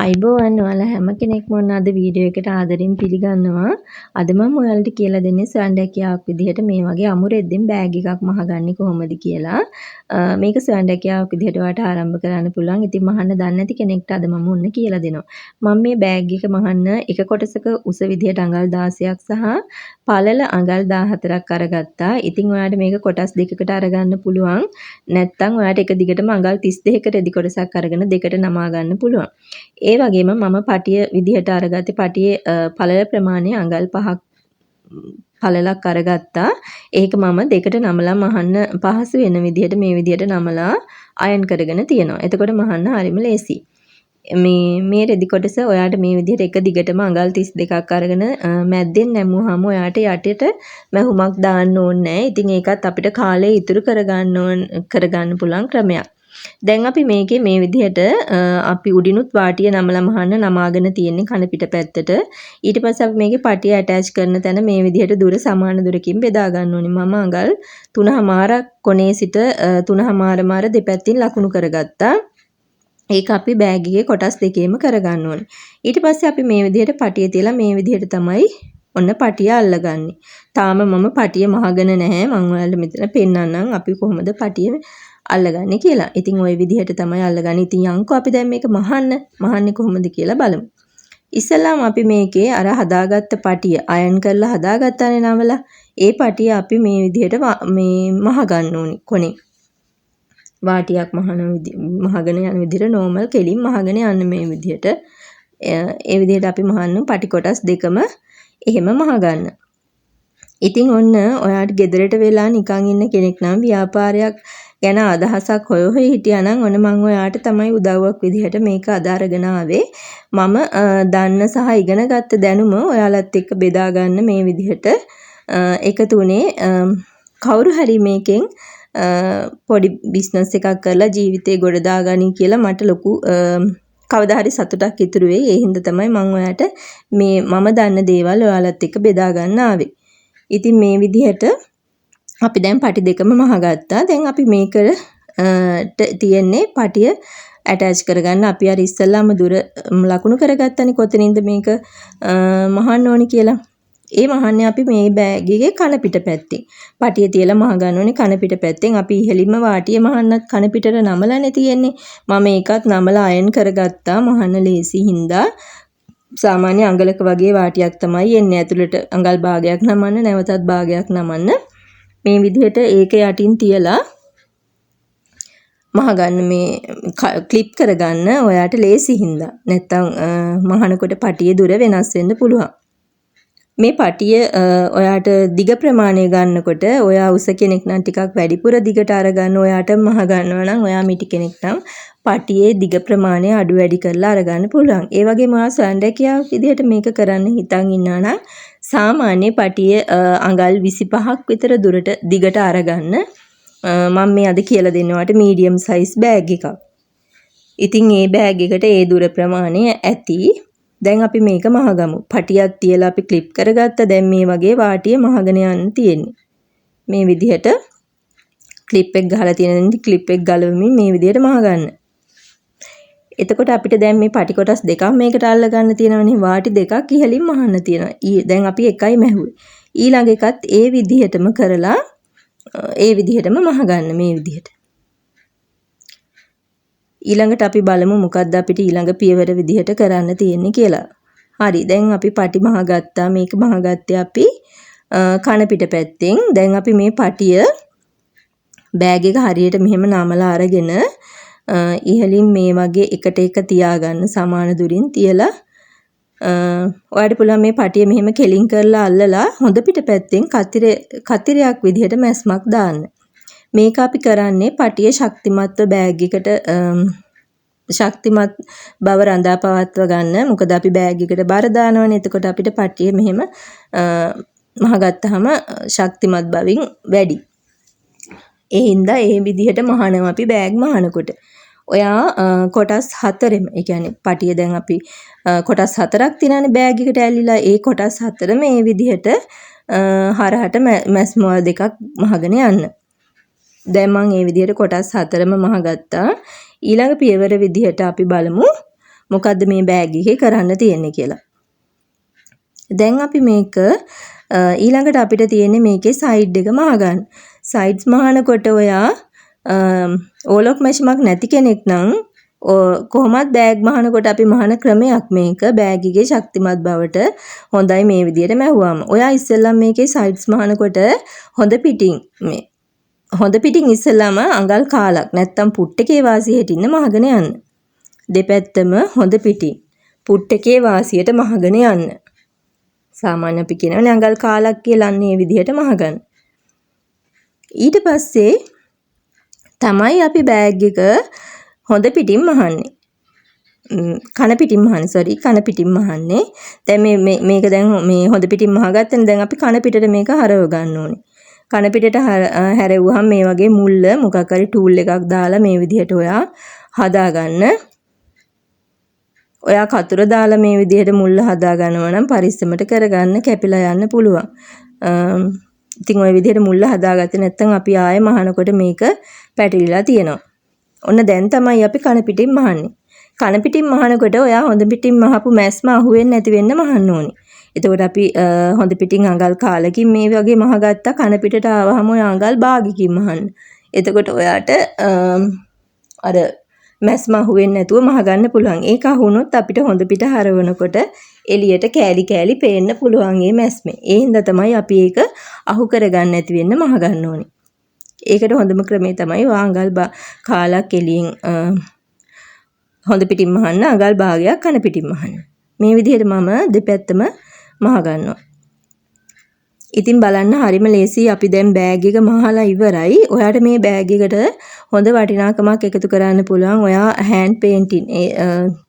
අයිබෝවන්, ඔයාලා හැම කෙනෙක්ම ඔන්න අද වීඩියෝ එකට ආදරෙන් පිළිගන්නවා. අද මම ඔයාලට කියලා දෙන්නේ ස්වයං රැකියාවක් විදිහට මේ වගේ අමු රෙද්දෙන් බෑග් එකක් මහගන්නේ කොහොමද කියලා. මේක ස්වයං රැකියාවක් විදිහට ඔයාලට ආරම්භ කරන්න පුළුවන්. ඉතින් මහන්න දන්නේ නැති කෙනෙක්ට අද මම ඔන්න කියලා දෙනවා. මම මේ බෑග් එක මහන්න එක කොටසක උස විදිහට අඟල් 16ක් සහ පළල අඟල් 14ක් අරගත්තා. ඉතින් ඔයාලට මේක කොටස් දෙකකට අරගන්න පුළුවන්. නැත්නම් ඔයාලට එක දිගටම අඟල් 32ක රෙදි කොටසක් අරගෙන දෙකට නමා ගන්න පුළුවන්. ඒ වගේම මම පටිය විදිහට අරගත්තේ පටියේ පළල ප්‍රමාණය අඟල් 5ක් පළලක් අරගත්තා. ඒක මම දෙකට නමලා මහන්න පහසු වෙන විදිහට මේ විදිහට නමලා අයන් කරගෙන තියෙනවා. එතකොට මහන්න හරිම ලේසියි. මේ මේ රෙදි කොටස ඔයාට මේ විදිහට එක දිගටම අඟල් 32ක් අරගෙන මැද්දෙන් නැමුවාම ඔයාට යටට මැහුමක් දාන්න ඕනේ නෑ. ඉතින් ඒකත් අපිට කාලය ඉතුරු කරගන්න ඕන කරගන්න පුළුවන් ක්‍රමයක්. දැන් අපි මේකේ මේ විදිහට අපි උඩිනුත් වාටිය නමලා මහන්න නමාගෙන තියෙන්නේ කන පිට පැත්තට. ඊට පස්සේ අපි මේකේ පටිය ඇටච් කරන තැන මේ විදිහට දුර සමාන දුරකින් බෙදා ගන්න ඕනේ. මම අඟල් 3.5ක් කොනේ සිට 3.5 මාර දෙපැත්තින් ලකුණු කරගත්තා. ඒක අපි බෑග් එකේ කොටස් දෙකේම කරගන්න ඕනේ. ඊට පස්සේ අපි මේ විදිහට පටිය තියලා මේ විදිහට තමයි ඔන්න පටිය අල්ලගන්නේ. තාම මම පටිය මහගෙන නැහැ. මං ඔයාලට මෙතන පෙන්නන්නම් අපි කොහොමද පටිය අල්ලගන්නේ කියලා. ඉතින් ඔය විදිහට තමයි අල්ලගන්නේ. ඉතින් යන්කෝ අපි දැන් මේක මහන්න. මහන්නේ කොහොමද කියලා බලමු. ඉස්සෙල්ලාම අපි මේකේ අර හදාගත්ත පටිය අයන් කරලා හදාගත්තානේ නවලා. ඒ පටිය අපි මේ විදිහට මේ මහ ගන්න ඕනි කොනේ. වාටියක් මහන මහගෙන යන විදිහට නෝමල් කෙලින් මහගෙන යන්න මේ විදිහට. ඒ විදිහට අපි මහන්න පටි කොටස් දෙකම එහෙම මහගන්න. ඉතින් ඔන්න ඔයාට ගෙදරට වෙලා නිකන් ඉන්න කෙනෙක් නම් ව්‍යාපාරයක් ගැන අදහසක් හොය හොය හිටියා නම් ඔන්න මං ඔයාට තමයි උදව්වක් විදිහට මේක අද අරගෙන ආවේ. මම දන්න සහ ඉගෙන ගත්ත දැනුම ඔයාලත් එක්ක බෙදා ගන්න මේ විදිහට එකතු වුණේ. කවුරු හරි මේකෙන් පොඩි බිස්නස් එකක් කරලා ජීවිතේ ගොඩ දාගනී කියලා මට ලොකු කවදා හරි සතුටක් ඉතුරු වෙයි. ඒ හින්දා තමයි මං ඔයාට මේ මම දන්න දේවල් ඔයාලත් එක්ක බෙදා ගන්න ආවේ. ඉතින් මේ විදිහට අපි දැන් පටි දෙකම මහගත්තා. දැන් අපි මේකට තියෙන්නේ පටිය ඇටච් කරගන්න. අපි අර ඉස්සෙල්ලාම දුර ලකුණු කරගත්තනේ කොතනින්ද මේක මහන්න ඕනි කියලා. ඒ මහන්නේ අපි මේ බෑග් එකේ කන පිට පැත්තෙන්. පටිය තියලා මහ ගන්න ඕනේ කන පිට පැත්තෙන්. අපි ඉහළින්ම වාටිය මහන්නත් කන පිටට නමලානේ තියෙන්නේ. මම ඒකත් නමලා අයන් කරගත්තා මහන්න ලේසි හින්දා. සාමාන්‍ය අඟලක වගේ වාටියක් තමයි එන්නේ. ඇතුළට අඟල් භාගයක් නමන්න, නැවතත් භාගයක් නමන්න. මේ විදිහට ඒක යටින් තියලා මහගන්න මේ ක්ලිප් කරගන්න ඔයාට ලේසි හින්දා. නැත්තම් මහනකොට පටියේ දුර වෙනස් වෙන්න පුළුවන්. මේ පටිය ඔයාට දිග ප්‍රමාණය ගන්නකොට ඔයා උස කෙනෙක් නම් ටිකක් වැඩිපුර දිගට අරගන්න, ඔයාට මහ ගන්නවා නම් ඔයා මිටි කෙනෙක් නම් පටියේ දිග ප්‍රමාණය අඩු වැඩි කරලා අරගන්න පුළුවන්. ඒ වගේම ඔයා ස්වයං රැකියාවක් විදිහට මේක කරන්න හිතන් ඉන්නවා නම් සාමාන්‍ය පටිය අඟල් 25ක් විතර දුරට දිගට අරගන්න. මම මේ අද කියලා දෙන්න ඔයාට මීඩියම් සයිස් බෑග් එකක්. ඉතින් ඒ බෑග් එකට ඒ දුර ප්‍රමාණය ඇති. දැන් අපි මේක මහගමු. පටියක් තියලා අපි ක්ලිප් කරගත්තා. දැන් මේ වගේ වාටිය මහගෙන යන්න තියෙන්නේ. මේ විදිහට ක්ලිප් එක ගහලා තියෙන ඉතින් ක්ලිප් එක ගලවමින් මේ විදිහට මහගන්න. එතකොට අපිට දැන් මේ පටි කොටස් දෙකක් මේකට අල්ල ගන්න තියෙනවනේ. වාටි දෙකක් ඉහළින් මහන්න තියෙනවා. දැන් අපි එකයි මැහුවේ. ඊළඟ එකත් ඒ විදිහටම කරලා ඒ විදිහටම මහගන්න මේ විදිහට. ඊළඟට අපි බලමු මොකද්ද අපිට ඊළඟ පියවර විදිහට කරන්න තියෙන්නේ කියලා. හරි, දැන් අපි පටි මහගත්තා. මේක මහගත්තේ අපි කන පිට පැත්තෙන්. දැන් අපි මේ පටිය බෑග් එක හරියට මෙහෙම නමලා අරගෙන ඉහළින් මේ වගේ එකට එක තියාගන්න සමාන දුරින් තියලා ඔයාලට පුළුවන් මේ පටිය මෙහෙම කෙලින් කරලා අල්ලලා හොඳ පිට පැත්තෙන් කතිරයක් විදිහට මැස්මක් දාන්න. මේක අපි කරන්නේ පටිය ශක්තිමත්ව බෑග් එකට ශක්තිමත් බව රඳා පවත්ව ගන්න. මොකද අපි බෑග් එකට බර දානවනේ. එතකොට අපිට පටිය මෙහෙම මහගත්තාම ශක්තිමත් බවින් වැඩි. ඒ හින්දා ඒ විදිහට මහනවා අපි බෑග් මහනකොට. ඔයා කොටස් හතරෙම, ඒ කියන්නේ පටිය දැන් අපි කොටස් හතරක් තියෙනවානේ බෑග් එකට ඇල්ලිලා. ඒ කොටස් හතරම මේ විදිහට හරහට මැස්මවල් දෙකක් මහගෙන යන්න. දැන් මං ඒ විදිහට කොටස් හතරම මහගත්තා. ඊළඟ පියවර විදිහට අපි බලමු මොකද්ද මේ බෑග් එකේ කරන්න තියෙන්නේ කියලා. දැන් අපි මේක ඊළඟට අපිට තියෙන්නේ මේකේ සයිඩ් එක මහගන්න. සයිඩ්ස් මහනකොට ඔයා ඕලොක් මැෂිමක් නැති කෙනෙක් නම්, කොහොමත් බෑග් මහනකොට අපි මහන ක්‍රමයක් මේක. බෑග් එකේ ශක්තිමත් බවට හොඳයි මේ විදියට මැහුවාම. ඔයා ඉස්සෙල්ලම මේකේ සයිඩ්ස් මහනකොට හොඳ පිටින්, මේ හොඳ පිටින් ඉස්සෙල්ලාම අඟල් කාලක් නැත්තම් පුට් එකේ වාසිය හිටින්න මහගෙන යන්න. දෙපැත්තම හොඳ පිටින් පුට් එකේ වාසියට මහගෙන යන්න. සාමාන්‍ය අපි කියනවනේ අඟල් කාලක් කියලා, අන්න ඒ විදිහට මහගන්න. ඊට පස්සේ තමයි අපි බෑග් එක හොඳ පිටින් මහන්නේ. කන පිටින් මහන්නේ, සෝරි, කන පිටින් මහන්නේ. දැන් මේ මේක දැන් මේ හොඳ පිටින් මහගත්තනේ. දැන් අපි කන පිටට මේක හරව ගන්න ඕනේ. කන පිටට හැරෙව්වහම මේ වගේ මුල්ල මොකක් හරි ටූල් එකක් දාලා මේ විදිහට ඔයා හදාගන්න. ඔයා කතුර දාලා මේ විදිහට මුල්ල හදා ගන්නවා නම් පරිස්සමට කරගන්න, කැපිලා යන්න පුළුවන්. ඉතින් ඔය විදිහට මුල්ල හදාගත්තේ නැත්නම් අපි ආයෙ මහනකොට මේක පැටලිලා තියෙනවා. ඔන්න දැන් තමයි අපි කන පිටින් මහන්නේ. කන පිටින් මහනකොට ඔයා හොඳ පිටින් මහපු මැස්ම අහුවෙන්නේ නැති වෙන්න මහන්න ඕනේ. එතකොට අපි හොඳ පිටින් අඟල් කාලකින් මේ වගේ මහගත්තා. කන පිටට ආවහම ඔය අඟල් භාගකින් මහන්න. එතකොට ඔයාට අර මැස්ම අහුවෙන්නේ නැතුව මහගන්න පුළුවන්. ඒක අහුනොත් අපිට හොඳ පිට හරවනකොට එළියට කෑලි කෑලි පේන්න පුළුවන් ඒ මැස්මේ. ඒ හින්දා තමයි අපි ඒක අහු කරගන්න නැති වෙන්න මහගන්න ඕනේ. ඒකට හොඳම ක්‍රමය තමයි ඔයා අඟල් කාලක් එළියෙන් හොඳ පිටින් මහන්න, අඟල් භාගයක් කන පිටින් මහන්න. මේ විදිහට මම දෙපැත්තම මහගන්නවා. ඉතින් බලන්න හරිම ලේසි. අපි දැන් බෑග් එක මහලා ඉවරයි. ඔයාට මේ බෑග් එකට හොඳ වටිනාකමක් එකතු කරන්න පුළුවන්. ඔයා හෑන්ඩ් පේන්ටින්, ඒ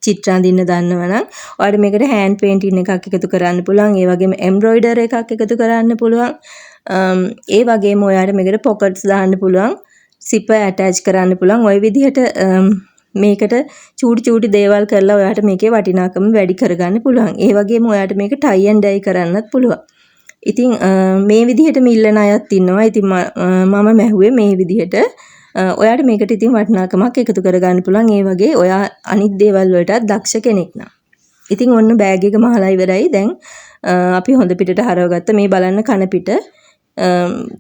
චිත්‍ර අඳින්න දන්නවා නම් ඔයාට මේකට හෑන්ඩ් පේන්ටින් එකක් එකතු කරන්න පුළුවන්. ඒ වගේම එම්බ්‍රොයිඩර් එකක් එකතු කරන්න පුළුවන්. ඒ වගේම ඔයාට මේකට පොකට්ස් දාන්න පුළුවන්. සිපර් ඇටච් කරන්න පුළුවන්. ඔය විදිහට මේකට චූටි චූටි දේවල් කරලා ඔයාට මේකේ වටිනාකම වැඩි කරගන්න පුළුවන්. ඒ වගේම ඔයාට මේක ටයි ඇන්ඩ් ඩයි කරන්නත් පුළුවන්. ඉතින් මේ විදිහටම ඉල්ලන අයත් ඉන්නවා. ඉතින් මම මැහුවේ මේ විදිහට. ඔයාට මේකට ඉතින් වටිනාකමක් එකතු කරගන්න පුළුවන්. ඒ වගේ ඔයා අනිත් දේවල් වලටත් දක්ෂ කෙනෙක් නම්. ඉතින් ඔන්න බෑග් එක මහලා ඉවරයි. දැන් අපි හොඳ පිටට හරවගත්ත. මේ බලන්න කන පිට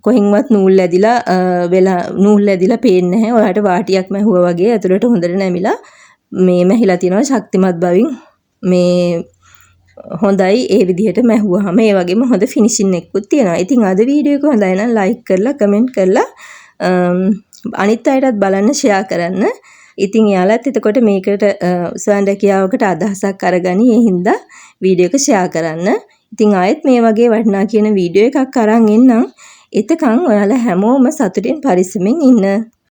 කොහෙන්වත් නූල් ඇදිලා වෙලා නූල් ඇදිලා පේන්නේ නැහැ. ඔයාට වාටියක් මැහුවා වගේ ඇතුළට හොඳට නැමිලා මේ මැහිලා තියෙනවා ශක්තිමත් බවින්. මේ හොඳයි ඒ විදිහට මැහුවාම. ඒ වගේම හොඳ ෆිනිෂින් එකකුත් තියෙනවා. ඉතින් අද වීඩියෝ එක හොඳයි නම් ලයික් කරලා කමෙන්ට් කරලා අනිත් අයටත් බලන්න ෂෙයා කරන්න. ඉතින් එයාලත් එතකොට මේකට ස්වයං රැකියාවකට අදහසක් අරගනි. ඒ හින්දා වීඩියෝ එක ෂෙයා කරන්න. ඉතින් ආයෙත් මේ වගේ වටිනා කියන වීඩියෝ එකක් අරන් එන්නම්. එතකන් ඔයාලා හැමෝම සතුටින් පරිස්සමෙන් ඉන්න.